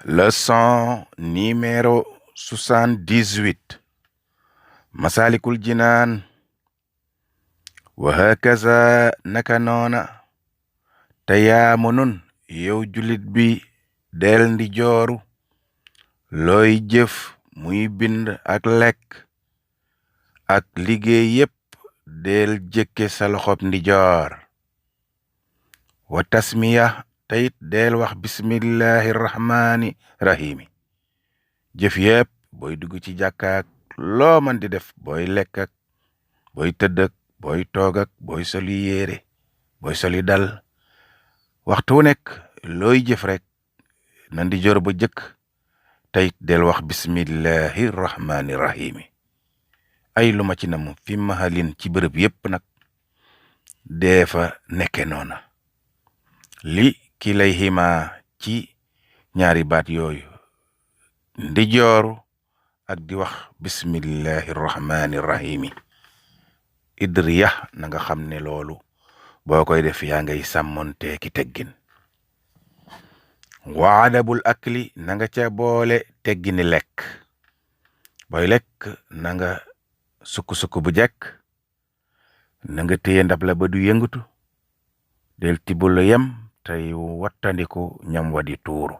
Leçon numéro 78. Masalikul Jinaan. Wa hakaza naka noona tayaamunun yow julit bi del ndi jooru looy jëf muy bind ak lekk ak liggéey yépp del jëkke sa loxob ndi joor wa tasmiya tayit del wax bismillahi rahmani rahimi jëf yépp booy dugg ci jàkkaak loo man di def booy lekk ak booy tëdd ak booy toog ak booy soli yéere booy soli dal waxtu nekk looy jëf rek na ndi joor ba jëkk tayit del wax bismillahi rahmani rahimi ay lu ma ci namu fi mahalin ci bërëb yépp nag deefa nekke noona li ki lay xima ci ñaari baat yooyu ndi jooru ak di wax bismillahi rahmani rahimi idriya na nga xam ne loolu boo koy def yaa ngay sàmmonte ki teggin wa adabul akli na nga ca boole teggini lekk booy lekk na nga sukk-sukk bu jekk na nga téye ndab la ba du yëngatu del tibul yem tey wattandiku ñam wa di tuuru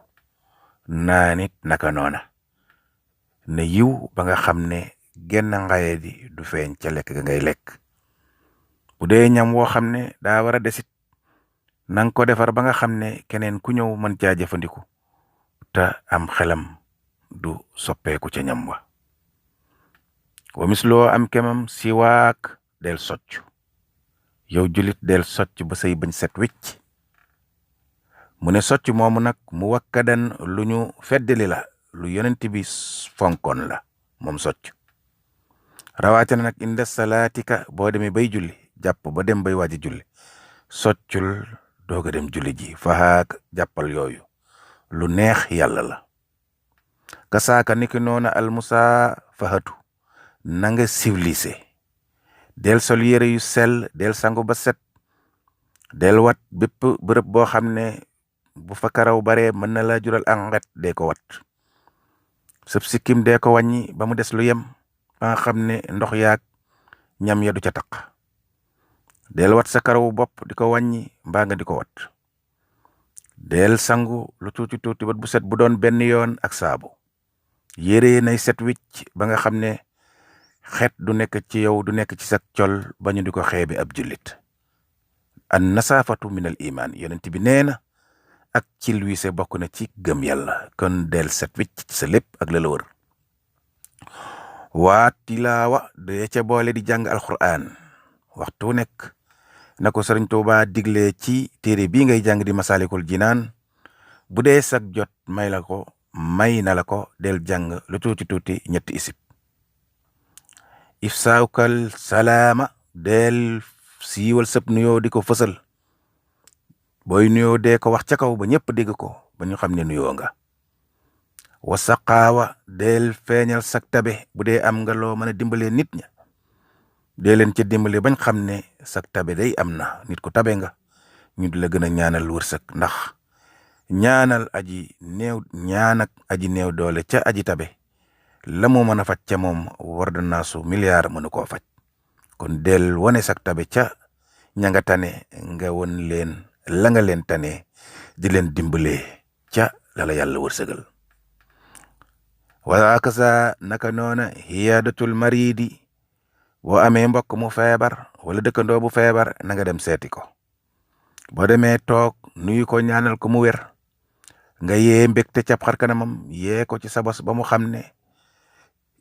naa nit naka noona ne yiw ba nga xam ne genn ngaye di du feeñ ca lekk ga ngay lekk bu dee ñam woo xam ne daa war a desit nanga ko defar ba nga xam ne keneen ku ñëw mën caa jëfandiku te am xelam du soppeeku ca ñam wa wa misloo am kemam siwaak del socc yow julit del socc ba say bañ set wicc mu ne socc moomu nag mu wakkadan lu ñu feddali la lu yonent bi fonkoon la moom socc rawaate na nag inda salaatika boo demee bay julli jàpp ba dem bay waaji julli soccul dooga dem julli ji fahaak jàppal yooyu lu neex yàlla la kasaaka niki noona almusa fahatu na nga civilisé del sol yére yu sell del sangu ba set del wat bépp bërëb boo xam ne bu fa karaw bare mën na la jural anget dee ko wat sëb sikkim dee ko wàññi ba mu des lu yem ba nga xam ne ndox yaag ñam ya du ca taq del wat sa karawu bopp di ko wàññi mbaa nga di ko wat del sangu lu tuuti tuuti bat bu set bu doon benn yoon ak saabu yére nay set wicc ba nga xam ne xeet du nekk ci yow du nekk ci sa col ba ñu di ko xeebe ab jullit an nasaafatu min al iman yonent bi nee na ak ci luise bokk na ci gëm yàlla kon del set wicc ci sa lépp ak la la wër waa tilaawa dee ca boole di jàng alquran waxtu nekk na ko Sëriñ Tuubaa digle ci téere bii ngay jàng di Masaalikul Jinaan bu dee sag jot may na la ko del jàng lu tuuti tuuti ñetti isib ifsaawkal salaama del siiwal sëb nuyoo di ko fësal booy nuyoo dee ko wax ca kaw ba ñëpp dégg ko ba ñu xam ne nuyoo nga wasaqaawa del feeñal sak tabe bu dee am nga loo mën a dimbalee nit ña dee leen ca dimbale bañ xam ne sak tabe day am na nit ku tabe nga ñu di la gën a ñaanal wërsëg ndax ñaanal aji néew doole ca aji tabe la mu mën a faj ca moom war da naasu milliard mënu koo faj kon del wane sak tabe ca ña nga tane nga won leen la nga leen tane di leen dimbale ca la yàlla wërsëgal wala akasa naka noona hiyaadatul maridi boo amee mbokk mu feebar wala dëkkandoo bu feebar na nga dem seeti ko boo demee toog nuyu ko ñaanal ko mu wér nga yee mbégte cap xar kanamam yee ko ci sa bos ba mu xam ne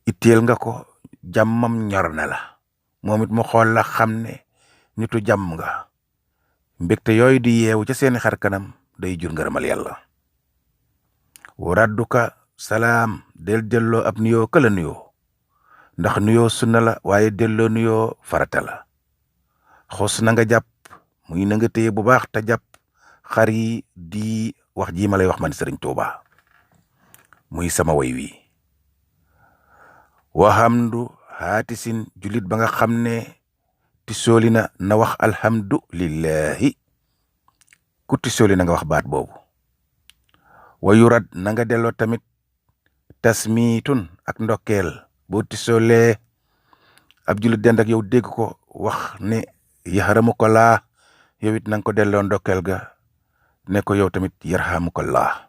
itteel nga ko jàmmam ñor na la moom it mu xool la xam ne nitu jàmm nga mbégte yooyu di yeewu ca seeni xar kanam day jur ngërëmal yàlla waradduka salaam del delloo ab nuyoo kala nuyoo ndax nuyoo sunna la waaye delloo nuyoo farata la xos na nga jàpp muy na nga téye bu baax te jàpp xar yi di wax ji ma lay wax man Sëriñ Tuubaa muy sama way wi wahamdu haatisin julit ba nga xam ne tisooli na wax alhamdu lillahi ku tisooli na nga wax baat boobu wayurad na nga delloo tamit tasmiitun ak ndokkeel boo tisoolee ab julit dend ak yow dégg ko wax ne yaxaramu ko laa yow it na nga ko delloo ndokkeel ga ne ko yow tamit yarhamu ko laa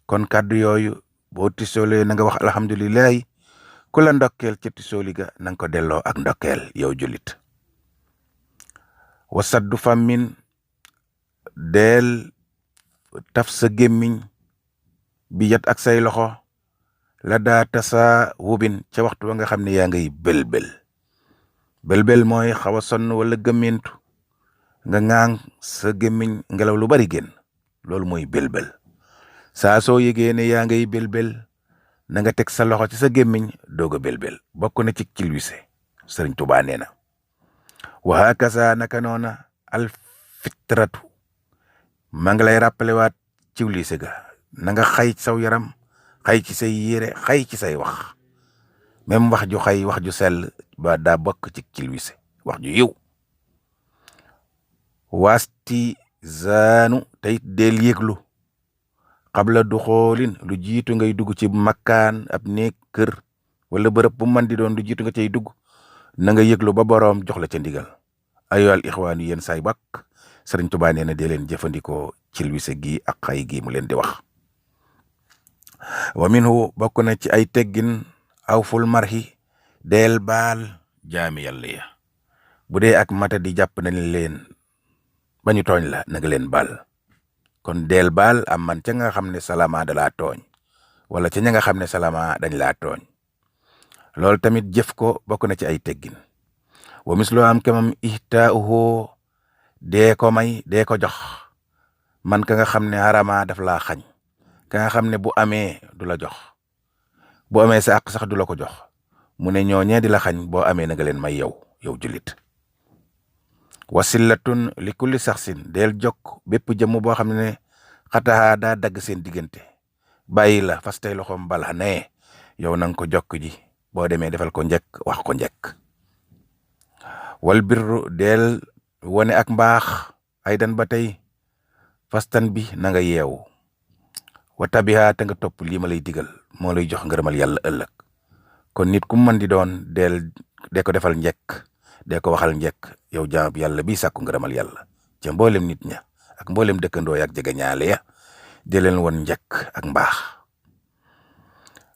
kon kàddu yooyu boo tisoolee na nga wax alhamdulilahi ku la ndokkeel ca tisooli ga na nga ko delloo ak ndokkeel yow julit wasaddu fammin deel taf sa gémmiñ bi yat ak say loxo la daa tasa wubin ca waxtu wa nga xam ne yaa ngay belbel mooy xaw a sonn wala gëmmentu nga ŋaang sa gémmiñ ngelaw lu bari génn loolu mooy belbel saa soo yëgee ne yaa ngay belbel na nga teg sa loxo ci sa gémmiñ doog a belbel bokk na ci cilwise Sëriñ Tuubaa nee na wa hakaza naka noona al fitratu maa ngi lay rappelé waat cilwise ga na nga xay saw yaram xay ci say yére xay ci say wax même wax ju xay wax ju sell ba daa bokk ci cilwise wax ju yiw waasti zaanu tey del yëglu xabla du xoolin lu jiitu ngay dugg ci makkaan ab néeg kër wala bërëb bu man di doon lu jiitu nga cay dugg na nga yëglu ba boroom jox la ca ndigal ayoal ixwaan yi yéen say bakk Sëriñ Tuubaa nee na dee leen jëfandikoo cilwise gi ak xay gi mu leen di wax wa minhu bokk na ci ay teggin aw ful marhi deel baal jaami yàlla ya bu dee ak mata di jàpp nañ leen ba ñu tooñ la na nga leen baal kon deel baal am man ca nga xam ne salama da laa tooñ wala ca ña nga xam ne salama dañ laa tooñ loolu tamit jëf ko bokk na ci ay teggin wa misloo am kemam ihtaauhu dee ko may dee ko jox man ka nga xam ne harama daf laa xañ ka nga xam ne bu amee du la jox bu amee sa àq sax du la ko jox mu ne ñooñee di la xañ boo amee na nga leen may yow jullit wasillatun li kulli saxsin del jokk bépp jëmm boo xam ne xataxaa daa dagg seen diggante bàyyi la fas tey loxoom bala ne yow na nga ko jokk ji boo demee defal ko njëkk wax ko njëkk wal birru del wone ak mbaax ay dan ba tey fastan bi na nga yeewu wa tabiha te nga topp lii ma lay digal moo lay jox ngërëmal yàlla ëllëg kon nit ku mën di doon dee ko defal njëkk dee ko waxal njëkk yow jaam yàlla bi sàkku ngërëmal yàlla ca mboolem nit ña ak mboolem dëkkandoo ya ak jege ñaale ya dee leen woon njëkk ak mbaax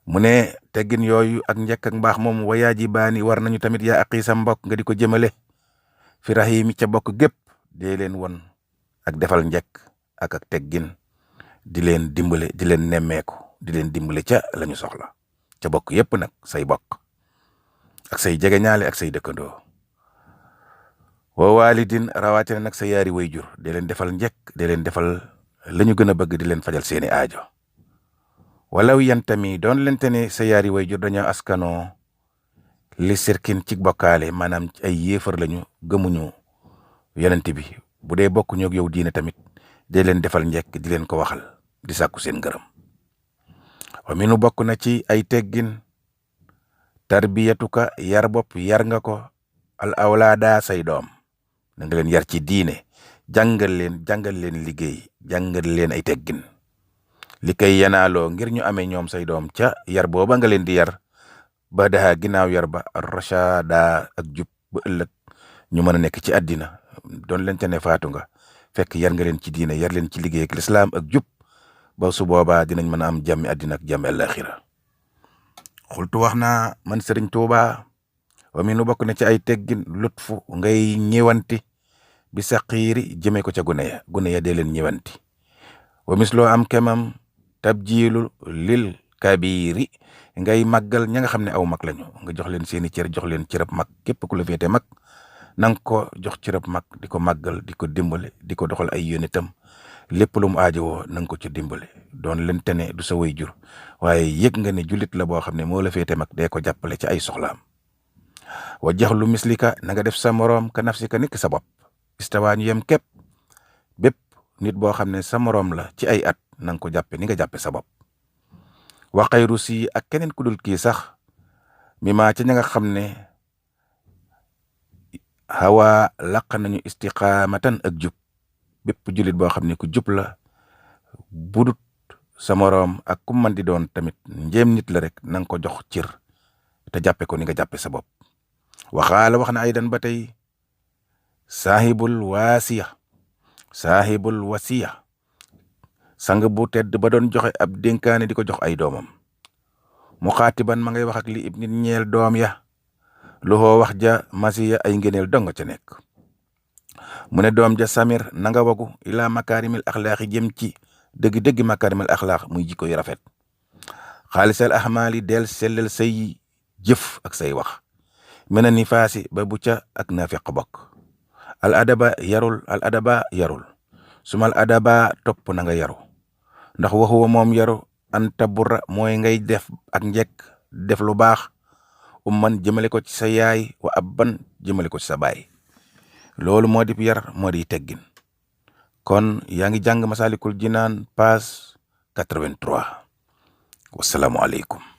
mu ne teggin yooyu ak njëkk ak mbaax moom wayaaji baani war nañu tamit yaa aqi sa mbokk nga di ko jëmale fi rahimi ca bokk gépp dee leen won ak defal njëkk ak teggin di leen dimbale di leen nemmeeku di leen dimbale ca lañu soxla ca bokk yépp nag say bokk ak say jegeñaale ak say dëkkandoo wa walidin rawatina nag sa yaari wayjur di leen defal njëkk di leen defal lañu gën a bëgg di leen fajal seeni aajo walaw yantami doon lente ne sa yaari wayjur dañoo askanoo li sirkin ci bokkaale maanaam ay yéefar lañu gëmuñu yonent bi bu dee bokk ñoog yow diine tamit di leen defal njëkk di leen ko waxal di sàkku seen ngërëm wa minu bokk na ci ay teggin tarbiyatuka yar bopp yar nga ko al awlaada say doom na nga leen yar ci diine jàngal leen liggéey jàngal leen ay teggin li koy yanaaloo ngir ñu amee ñoom say doom ca yar booba nga leen di yar ba daha ginnaaw yar ba rachada ak jub ba ëllëg ñu mën a nekk ci àddina doon leen te ne faatu nga fekk yar nga leen ci diine yar leen ci liggéey ak lislaam ak jub ba su boobaa dinañ mën a am jàmmi àddina ak jàmmi àllaaxira xultu wax naa man Sëriñ Tuubaa wa mi nu bokk na ci ay teggin lutfu ngay ñëwanti bi saqiiri jëmee ko ca gune ya dee leen ñëwanti wa misloo am kemam tabjiilu lil kabiiri ngay màggal ña nga xam ne aw mag lañu nga jox leen seeni cër jox leen cërëb mag képp ku la féete mag na nga ko jox cërëb mag di ko màggal di ko dimbale di ko doxal ay yónnitam lépp lu mu aajowoo na nga ko ci dimbale doon leen tene du sa way jur waaye yëg nga ne jullit la boo xam ne moo la féete mag dee ko jàppale ci ay soxlaam wa jaxlu mislika na nga def sa moroom ka nafsika niki sa bopp istawaa ñu yem képp bépp nit boo xam ne sa moroom la ci ay at na nga ko jàppe ni nga jàppe sa bopp wa xayru si ak keneen ku dul kii sax mi maa ca ña nga xam ne hawa laq nañu istiqaamatan ak jub bépp jullit boo xam ne ku jub la budut sa moroom ak ku man di doon tamit njéem nit la rek na nga ko jox cër te jàppe ko ni nga jàppe sa bopp. waxaala wax na aydan ba tey saahibul wasiya sang bu tedd ba doon joxe ab dénkaane di ko jox ay doomam mu xaatiban ma ngay wax ak li ibnit ñeel doom ya lu xoo wax ja masiya ay ngeneel dong ca nekk. mu ne doom ja samir na nga wagu ilaa makaarimil axlaaqi jëm ci dëgg-dëgg makaarimil axlaaq muy jikko yu rafet. xaalisal ahmaali del sellel say jëf ak say wax mena ni faasi ba bu ca ak nafiq bokk. al adaba yarul sumal adaba topp na nga yaru ndax waxuwa moom yaru anta burra mooy ngay def ak njekk def lu baax umman jëmale ko ci sa yaay wa abban jëmale ko ci sa baay. loolu moo di yar moo di teggin. kon yaa ngi jàng Masaalikul Jinaan page 83. wasalaamualeykum.